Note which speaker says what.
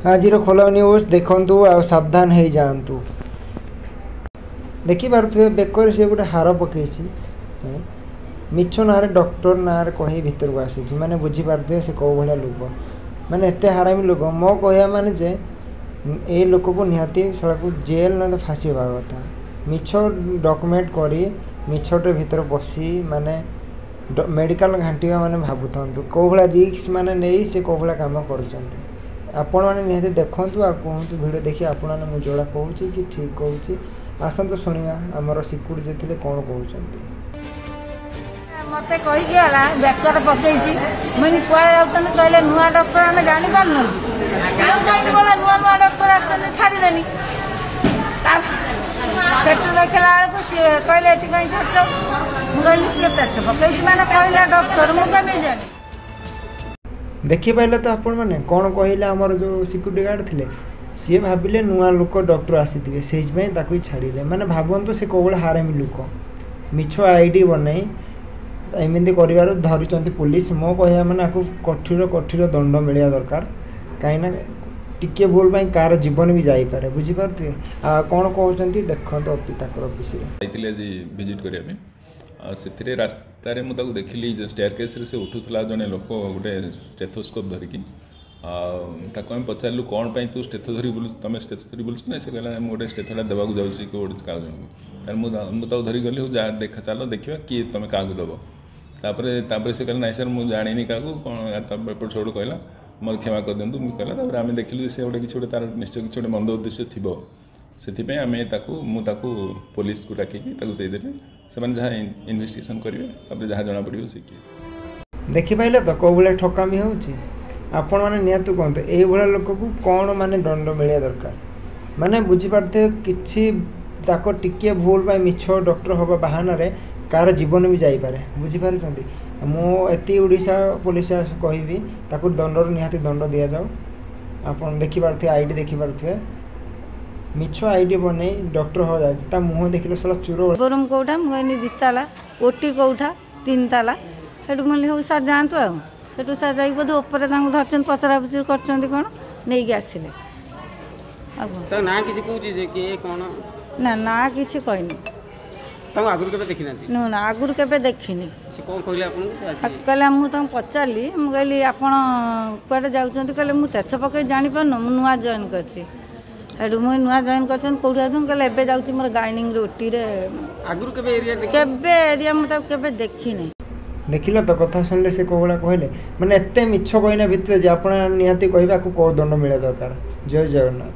Speaker 1: ଆଜିର ଖୋଲା ନ୍ୟୁଜ୍ ଦେଖନ୍ତୁ ଆଉ ସାବଧାନ ହେଇଯାଆନ୍ତୁ। ଦେଖିପାରୁଥିବେ ବେକରେ ସେ ଗୋଟେ ହାର ପକେଇଛି। ମିଛ ନାଁରେ ଡକ୍ଟର ନାଁରେ କହି ଭିତରକୁ ଆସିଛି। ମାନେ ବୁଝିପାରୁଥିବେ ସେ କେଉଁ ଭଳିଆ ଲୋକ, ମାନେ ଏତେ ହାରାମି ଲୋକ। ମୋ କହିବା ମାନେ ଯେ ଏ ଲୋକକୁ ନିହାତି ଶଳାକୁ ଜେଲ୍ ନହେଲେ ଫାଶୀ ହେବା କଥା। ମିଛ ଡକୁମେଣ୍ଟ କରି ମିଛଟେ ଭିତରେ ପଶି ମାନେ ମେଡ଼ିକାଲ ଘାଣ୍ଟିବା, ମାନେ ଭାବୁଥାନ୍ତୁ କେଉଁ ଭଳିଆ ରିସ୍କ ମାନେ ନେଇ ସେ କେଉଁ ଭଳିଆ କାମ କରୁଛନ୍ତି। ଆପଣମାନେ ନିହାତି ଦେଖନ୍ତୁ ଆଉ କୁହନ୍ତୁ ଭିଡ଼ିଓ ଦେଖି ଆପଣମାନେ, ମୁଁ ଯେଉଁଟା କହୁଛି କି ଠିକ୍ କହୁଛି। ଆସନ୍ତୁ ଶୁଣିବା ଆମର ସିକ୍ୟୁରିଟି ଯେ ଥିଲେ କ'ଣ କହୁଛନ୍ତି।
Speaker 2: ମତେ କହିକି ଗଲା, ବେକରେ ପକେଇଛି। ମୁଁ କହିନି କୁଆଡ଼େ ଯାଉଛନ୍ତି? କହିଲେ ନୂଆ ଡକ୍ଟର, ଆମେ ଜାଣିପାରୁନୁ। ଆଉ କହିଲି ବୋଲେ ନୂଆ ନୂଆ ଡକ୍ଟର ଆସୁଛନ୍ତି, ଛାଡ଼ିଦେନି। ସେଠୁ ଦେଖିଲା ବେଳକୁ ସିଏ କହିଲେ ଏଠି କାହିଁ ଛାଡ଼ିଛ? ମୁଁ କହିଲି ସିଏ ପେଟ ପକେଇଛି, ମାନେ କହିଲା ଡକ୍ଟର, ମୁଁ କେମିତି ଜାଣି?
Speaker 1: ଦେଖିପାରିଲେ ତ ଆପଣମାନେ କ'ଣ କହିଲେ? ଆମର ଯେଉଁ ସିକ୍ୟୁରିଟି ଗାର୍ଡ଼ ଥିଲେ, ସିଏ ଭାବିଲେ ନୂଆ ଲୋକ ଡକ୍ଟର ଆସିଥିବେ, ସେଇଥିପାଇଁ ତାକୁ ହିଁ ଛାଡ଼ିଲେ। ମାନେ ଭାବନ୍ତୁ ସେ କେଉଁ ଭଳିଆ ହାରାମି ଲୋକ, ମିଛ ଆଇଡ଼ି ବନେଇ ଏମିତି କରିବାରୁ ଧରିଛନ୍ତି ପୋଲିସ। ମୋ କହିବା ମାନେ ଆକୁ କଠିନ କଠିନ ଦଣ୍ଡ ମିଳିବା ଦରକାର, କାହିଁକିନା ଟିକିଏ ଭୁଲ ପାଇଁ କାହାର ଜୀବନ ବି ଯାଇପାରେ। ବୁଝିପାରୁଥିବେ। ଆଉ କ'ଣ କହୁଛନ୍ତି ଦେଖନ୍ତୁ ଅପି ତାଙ୍କର ଅଫିସରେ।
Speaker 3: ଯାଇଥିଲି ଆଜି ଭିଜିଟ୍ କରିବା ପାଇଁ, ଆଉ ସେଥିରେ ରାସ୍ତାରେ ମୁଁ ତାକୁ ଦେଖିଲି ଯେ ଷ୍ଟେୟାର କେସ୍ରେ ସେ ଉଠୁଥିଲା ଜଣେ ଲୋକ ଗୋଟେ ଷ୍ଟେଥୋସ୍କୋପ୍ ଧରିକି। ଆଉ ତାକୁ ଆମେ ପଚାରିଲୁ, କ'ଣ ପାଇଁ ତୁ ଷ୍ଟେଥୋ ଧରି ବୁଲୁ, ତମେ ଷ୍ଟେଥୋ ଧରି ବୁଲୁଛ? ନା, ସେ କହିଲା ମୁଁ ଗୋଟେ ଷ୍ଟେଥୋଟା ଦେବାକୁ ଯାଉଛି କେଉଁ ଗୋଟେ କାହା ଜଣକୁ। ତାହେଲେ ମୁଁ ତାକୁ ଧରିକି ଗଲି, ହଉ ଯା ଦେଖ, ଚାଲ ଦେଖିବା କିଏ, ତମେ କାହାକୁ ଦେବ। ତାପରେ ସେ କହିଲା ନାଇଁ ସାର୍, ମୁଁ ଜାଣିନି କାହାକୁ କ'ଣ। ତାପରେ ଏପଟ ସେପଟ କହିଲା, ମୋତେ କ୍ଷମା କରିଦିଅନ୍ତୁ ମୁଁ କହିଲା। ତାପରେ ଆମେ ଦେଖିଲୁ ଯେ ସେ ଗୋଟେ କିଛି ଗୋଟେ ତାର ନିଶ୍ଚୟ କିଛି ଗୋଟେ ମନ୍ଦ ଉଦ୍ଦେଶ୍ୟ ଥିବ। ସେଥିପାଇଁ ଆମେ ତାକୁ ମୁଁ ତାକୁ ପୋଲିସକୁ ଡାକିକି ତାକୁ ଦେଇଦେଲି। ସେମାନେ ଯାହା ଇନଭେଷ୍ଟିଗେସନ୍ କରିବେ, ତାପରେ ଯାହା ଜଣାପଡ଼ିବ ସେ କିଏ।
Speaker 1: ଦେଖିପାରିଲେ ତ କେଉଁ ଭଳିଆ ଠକାମି ହେଉଛି? ଆପଣମାନେ ନିହାତି କୁହନ୍ତୁ, ଏଇଭଳିଆ ଲୋକକୁ କ'ଣ ମାନେ ଦଣ୍ଡ ମିଳିବା ଦରକାର। ମାନେ ବୁଝିପାରୁଥିବେ, କିଛି ତାଙ୍କ ଟିକିଏ ଭୁଲ ପାଇଁ ମିଛ ଡକ୍ଟର ହେବା ବାହାନାରେ କାହାର ଜୀବନ ବି ଯାଇପାରେ। ବୁଝିପାରୁଛନ୍ତି? ମୁଁ ଏତିକି ଓଡ଼ିଶା ପୋଲିସ କହିବି, ତାକୁ ଦଣ୍ଡରୁ ନିହାତି ଦଣ୍ଡ ଦିଆଯାଉ। ଆପଣ ଦେଖିପାରୁଥିବେ, ଆଇଡ଼ି ଦେଖିପାରୁଥିବେ, ମିଛ ଆଇଡ଼ି ବନେଇ ଡକ୍ଟର ହେବା ଯାଉଛି। ତା ମୁହଁ ଦେଖିଲେ ଶଳା ଚୋର।
Speaker 2: ରୁମ୍ କୋଉଟା? ମୁଁ କହିନି 2 ତାଲା। ଓଟି କୋଉଟା? 3 ତାଲା। ସେଠୁ ମୁଁ କହିଲି ହଉ ସାର୍ ଯାଆନ୍ତୁ। ଆଉ ସେଠୁ ସାର୍ ଯାଇକି ବୋଧେ ଉପରେ ତାଙ୍କୁ ଧରିଛନ୍ତି, ପଚରା ପଚରି କରିଛନ୍ତି କ'ଣ, ନେଇକି ଆସିଲେ। ଆଉ କ'ଣ?
Speaker 4: ତା ନାଁ କିଛି କହୁଛି ଯେ କିଏ କ'ଣ?
Speaker 2: ନା ନା, କିଛି କହିନି।
Speaker 4: ତାଙ୍କୁ ଆଗରୁ କେବେ ଦେଖିନାହାନ୍ତି?
Speaker 2: ନା ନା, ଆଗରୁ କେବେ ଦେଖିନି।
Speaker 4: ସେ କ'ଣ କହିଲେ ଆପଣଙ୍କୁ ଆଜି?
Speaker 2: କହିଲେ, ମୁଁ ତାଙ୍କୁ ପଚାରିଲି, ମୁଁ କହିଲି ଆପଣ କୁଆଡ଼େ ଯାଉଛନ୍ତି? କହିଲେ ମୁଁ ତେଛ ପକେଇ ଜାଣିପାରୁନୁ, ମୁଁ ନୂଆ ଜଏନ୍ କରିଛି। ସେଠୁ ମୁଁ ନୂଆ ଜଏନ୍ କରିଛନ୍ତି, କେଉଁଠି ଯାଉଛନ୍ତି? କହିଲେ ଏବେ ଯାଉଛି ମୋର ଗାଇନିଂରେ ଓଟିରେ।
Speaker 4: ଆଗରୁ କେବେ ଏରିଆ ଦେଖି
Speaker 2: କେବେ ଏରିଆ ମୁଁ ତାକୁ କେବେ ଦେଖିନି।
Speaker 1: ଦେଖିଲ ତ, କଥା ଶୁଣିଲେ ସେ କେଉଁ ଭଳିଆ କହିଲେ? ମାନେ ଏତେ ମିଛ କହିନା ଭିତରେ ଯେ ଆପଣ ନିହାତି କହିବେ ଆକୁ କେଉଁ ଦଣ୍ଡ ମିଳିବା ଦରକାର। ଜୟ ଜଗନ୍ନାଥ।